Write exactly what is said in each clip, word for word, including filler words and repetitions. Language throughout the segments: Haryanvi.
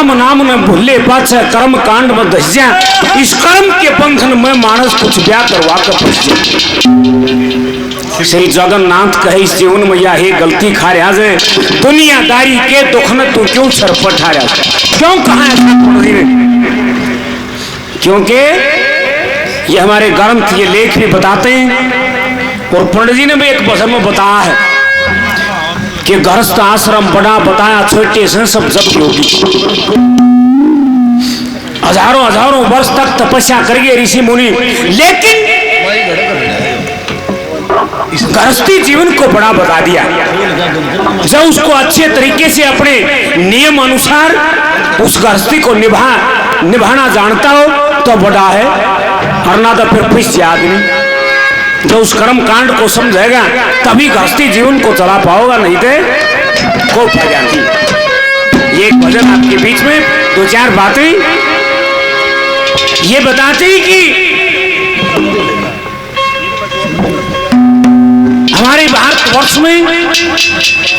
नाम न भूले पाछे कर्म कांड में धस जा। इस कर्म के बंधन में मानस कुछ ब्याह करवा के फंस जा। श्री जगन्नाथ कहे, इस जीवन में यह गलती खा रहा है, दुनियादारी के दुख न तू क्यों सर पर ठा रहा है? क्यों कहा ऐसा पंडित जी ने? क्योंकि ये हमारे ग्रंथ, ये लेख भी बताते हैं, और पंडित जी ने भी एक भजन में बताया है कि गृहस्थ आश्रम बड़ा बताया, छोटे से सब जप योगी। हजारों हजारों वर्ष तक तपस्या करिए ऋषि मुनि, लेकिन गृहस्थी जीवन को बड़ा बता दिया। जब उसको अच्छे तरीके से अपने नियम अनुसार उस गृहस्थी को निभा निभाना जानता हो तो बड़ा है, और ना तो फिर फंस जाए आदमी। जो उस कर्म कांड को समझेगा तभी गृहस्थी जीवन को चला पाओगा, नहीं तो कोई फायदा नहीं। ये एक भजन आपके बीच में दो चार बातें ये बताते हैं कि हमारे भारतवर्ष में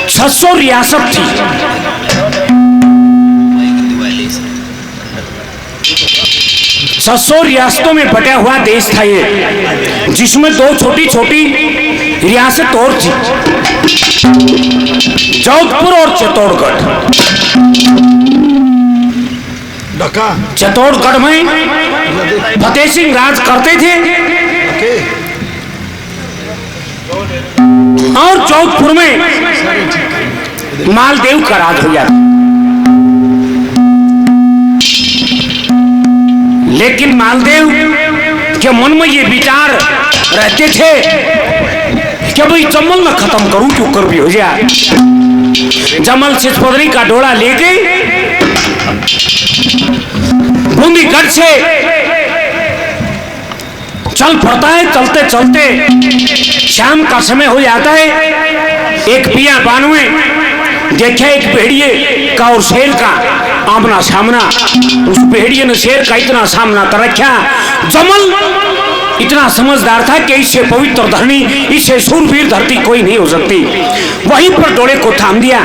छह सौ रियासत थी। छह सौ रियासतों में बटा हुआ देश था ये, जिसमें दो छोटी छोटी रियासत और थी, जोधपुर और चित्तौड़गढ़। चित्तौड़गढ़ में फतेह सिंह राज करते थे और जोधपुर में मालदेव का राज हो गया। लेकिन मालदेव के मन में ये विचार रहते थे कि भाई, जमल ना खत्म करूं, क्यों कर भी हो जाए। जमल से पदरी का डोला लेके बूंदीगढ़ से चल पड़ता है। चलते चलते शाम का समय हो जाता है। एक पिया बानुए देखा एक भेड़िए का और शेर का आमना सामना। उस भेड़िए ने शेर का इतना सामना कर रखा, जमल इतना समझदार था कि इससे पवित्र धरनी, इससे शूरवीर धरती कोई नहीं हो सकती। वहीं पर डोले को थाम दिया।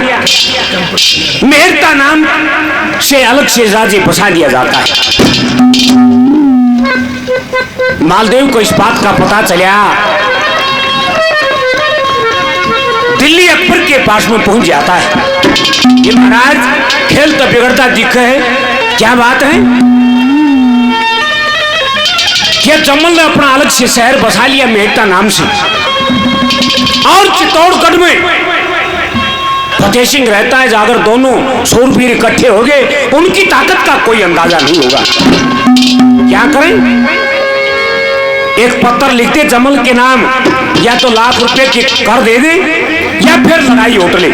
मेहरता नाम से अलग से राजे बसा दिया जाता है। मालदेव को इस बात का पता चला, दिल्ली अकबर के पास में पहुंच जाता है। ये महाराज, खेल तो बिगड़ता दिखे है, क्या बात है? ये जमल ने अपना अलग से शहर बसा लिया मेहता नाम से, और चित्तौड़गढ़ में फतेह सिंह रहता है, जाकर दोनों शूरवीर इकट्ठे हो गए, उनकी ताकत का कोई अंदाजा नहीं होगा। क्या करें, एक पत्र लिखते जमल के नाम, या तो लाख रुपए की कर दे दे या फिर लड़ाई होट ले।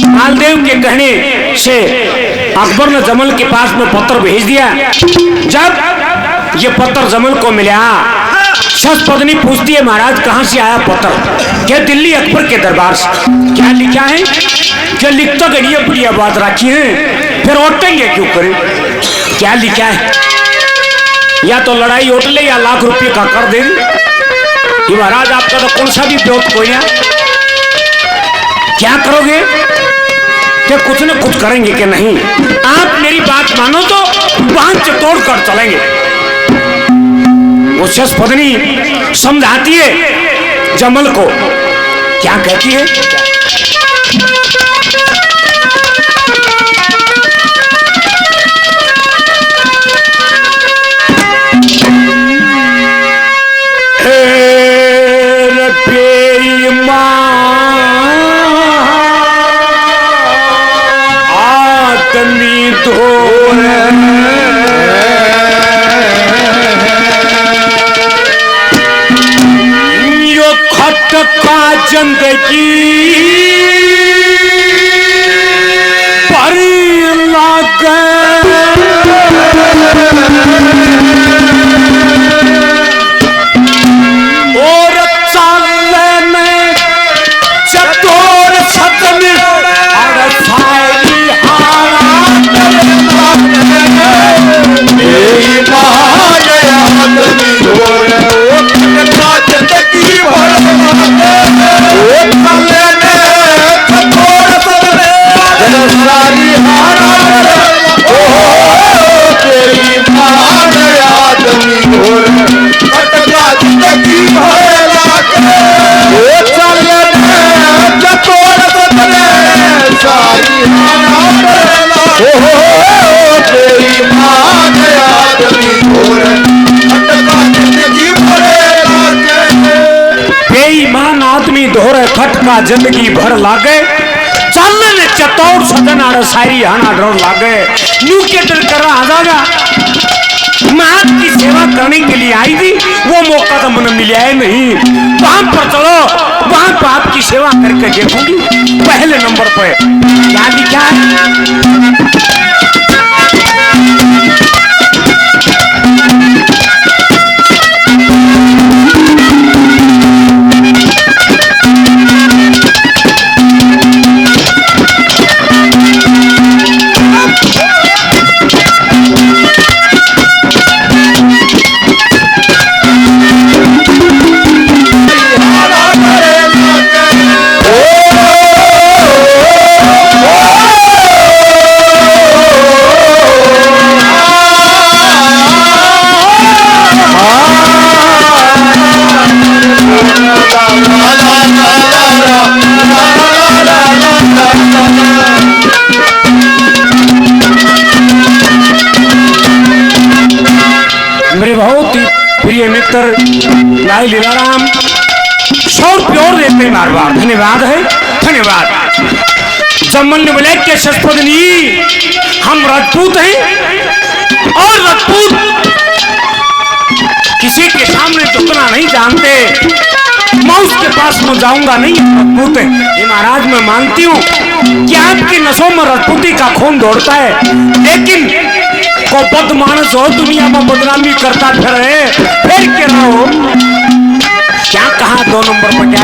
मालदेव के कहने से अकबर ने जमल के पास में पत्र भेज दिया। जब ये पत्र जमल को मिला, शस पत्नी पूछती है, महाराज, कहाँ से आया पत्र? क्या दिल्ली अकबर के दरबार से। क्या लिखा है? क्या लिखता गड़िया बढ़िया बात रखी है, फिर ओटेंगे क्यों करें? क्या लिखा है? या तो लड़ाई ओट ले या लाख रुपये का कर दे। ये महाराज, आपका तो कौन सा भी ब्योत कोई है, क्या करोगे? क्या कुछ न कुछ करेंगे कि नहीं? आप मेरी बात मानो तो बांध तोड़ कर चलेंगे। वो शस पत्नी समझाती है जमल को, क्या कहती है? ए रे बेईमान आदमी धोरे यो खटका जिंदगी भर लागे। और चाले ने चतुर सतन, अरे सारी हारा तेरे नाम। मेरी माँ गया आदमी ढोल, ओ कनका जिंदगी भर मांगे। ओ चाले ने चतुर सतन, अरे सारी हारा होरे खटका जिंदगी भर लागे, चाले ने चतौर सजन आड़े, शायरी हाना डर लागे। न्यू के डर कर आ जागा, मैं आपकी सेवा करने के लिए आई थी, वो मौका तो मैंने मिला ही नहीं। वहां पर चलो, वहां पर आपकी सेवा करके देखूंगी। पहले नंबर पे क्या लिखा है? मेरे बहुत ही प्रिय मित्र भाई लीलाराम, सौ रुपये और देते हैं बार बार। धन्यवाद है, धन्यवाद। जब मन बोले के शस्पदनी, हम राजपूत हैं और राजपूत किसी के सामने झुकना नहीं जानते। मैं उसके पास में जाऊंगा नहीं, राजपूत है। ये महाराज, मैं मानती हूँ कि आपकी नसों में राजपूती का खून दौड़ता है, लेकिन को बदमानस हो दुनिया में बदनामी करता फिर है, फिर कह रहा हो क्या कहा दो नंबर पर क्या